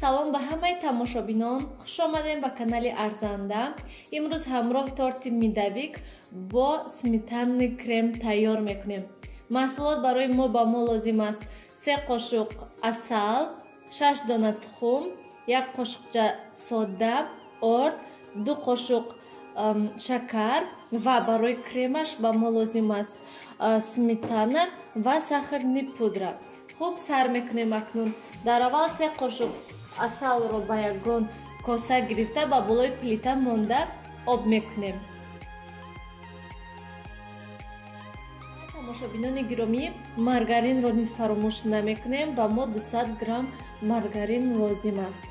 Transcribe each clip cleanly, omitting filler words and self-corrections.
Салом ба ҳамаи тамошобинон, хуш омадем ба канали Арзанда. Имрӯз ҳамроҳ торти медовик бо сметанный крем тайёр мекунем. Маҳсулот барои мо ба мо лозим аст: 3 қошуқ асал, 6 дона тухм, 1 қошуқча сода, орд, 2 қошуқ шакар ва барои кремаш ба мо лозим аст сметана ва сахарный пудра. Хуб, сар мекунем акнун. Дар аввал 3 қошуқ асалро ба ягон коса гирифта ба болои плита монда об мекунем. Тамошобинони гиромӣ, маргаринро низ фаромӯш намекунем. Ба мо 200 грамм маргарин лозим аст.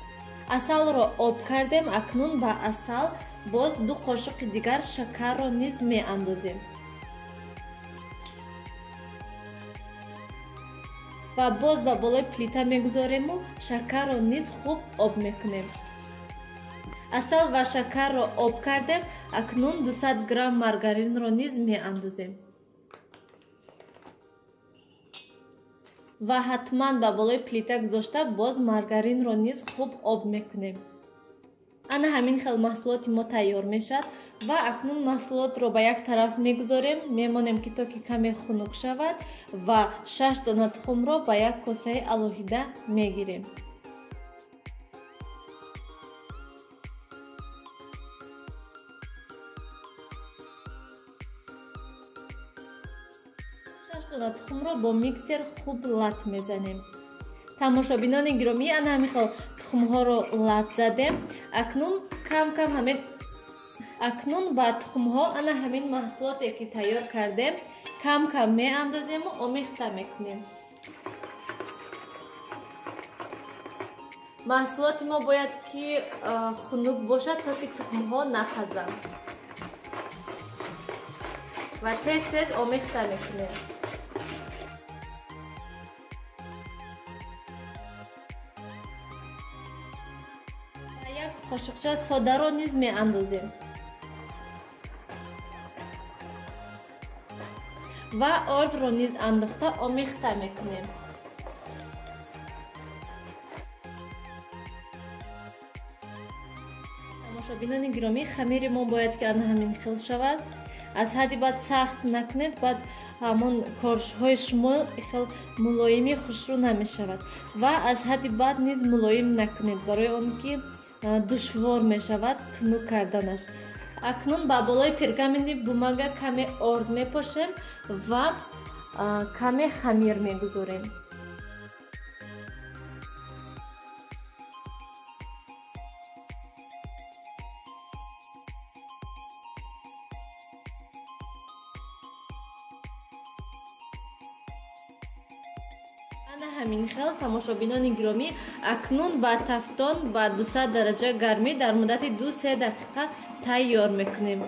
Асалро об кардем, акнун ба асал боз 2 қошуқи дигар шакарро низ меандозем ва боз ба болои плита мегузорему шакарро низ хуб об мекунем. Асал ва шакарро об кардем, акнун 200 грамм маргаринро низ меандозем ва ҳатман ба болои плита гузошта боз маргаринро низ хуб об мекунем. Ана ҳамин хел маҳсулоти мо тайёр мешавад ва акнун маҳсулотро ба як тараф мегузорем, мемонем ки то ки каме хунук шавад ва 6 дона тухмро ба як косаи алоҳида мегирем. Шаш дона тухмро бо миксер хуб лат мезанем. Тамошобинони гиромӣ, ана ҳамин хел тухмҳоро лат задем. Акнун кам-кам ҳамин акнун ба тухмҳо ана ҳамин маҳсулоте ки тайёр кардем кам-кам меандозему омехта мекунем. Маҳсулоти мо бояд ки хунук бошад, то ки тухмҳо напазанд ва тез-тез омехта мекунем. Як қошуқча содаро низ меандозем ва ордро низ андохта омехта мекунем. Тамошобинони гиромӣ, хамири мо бояд ки ана ҳамин хел шавад. Аз ҳадди баъд сахт накунед, баъд ҳамон коршҳои шумо хел мулоими хушрӯ намешавад ва аз ҳадди баъд низ мулоим накунед, барои он ки душвор мешавад тунук карданаш. Акнун ба болои пергамени бумага каме орд мепошем ва каме хамир мегузорем. Ана ҳамин хел, тамошобинони гиромӣ, акнун ба тафтон ба 200 дараҷа гармӣ дар муддати 2-3 дақиқа тайёр мекунем.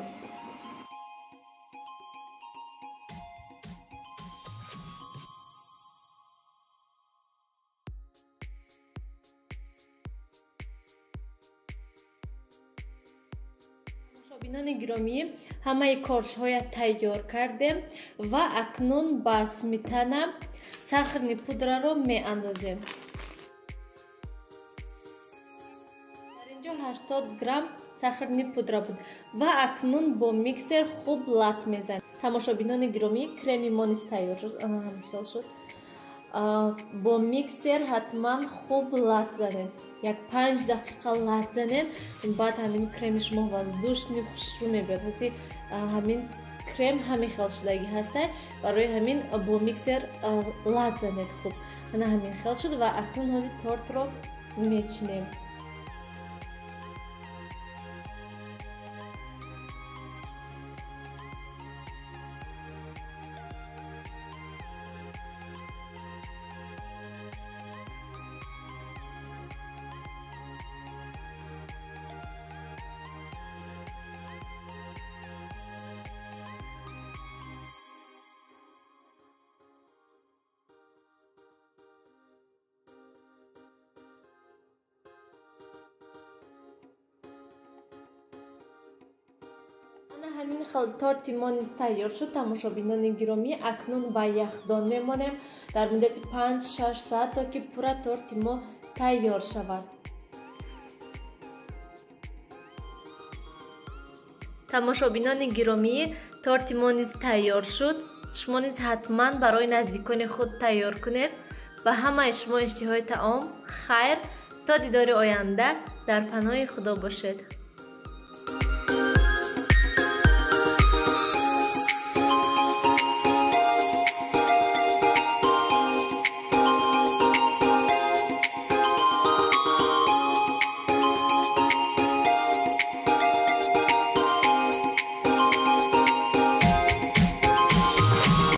Тамошобинони гиромӣ, ҳамаи коршҳоя тайёр кардем ва акнун ба сметана сахарный пудраро меандозем. Дар инҷо 80 грамм сахарный пудра буд ва акнун бо миксер хуб лат мезанем. Тамошобинони гиромӣ, креми мо низ тайёр шуд, ана ҳамин хел шуд. Бо миксер ҳатман хуб лат занед, як 5 дақиқа лат занед, баъд ҳамин креми шумо воздушни хушрӯ мебиёд. Ҳози ҳамин крем ҳамин хел шудагӣ ҳаста, барои ҳамин бо миксер лат занед хуб. Ана ҳамин хел шуд ва акнун ҳозир тортро мечинем. Ана ҳамин хел торти мо низ тайёр шуд. Тамошобинони гиромӣ, акнун ба яхдон мемонем дар муддати 5-6 соат, то ки пурра торти мо тайёр шавад. Тамошобинони гиромӣ, торти мо низ тайёр шуд. Шумо низ ҳатман барои наздикони худ тайёр кунед. Ба ҳамаи шумо иштиҳои таом, хайр, то дидори оянда, дар паноҳи Худо бошед.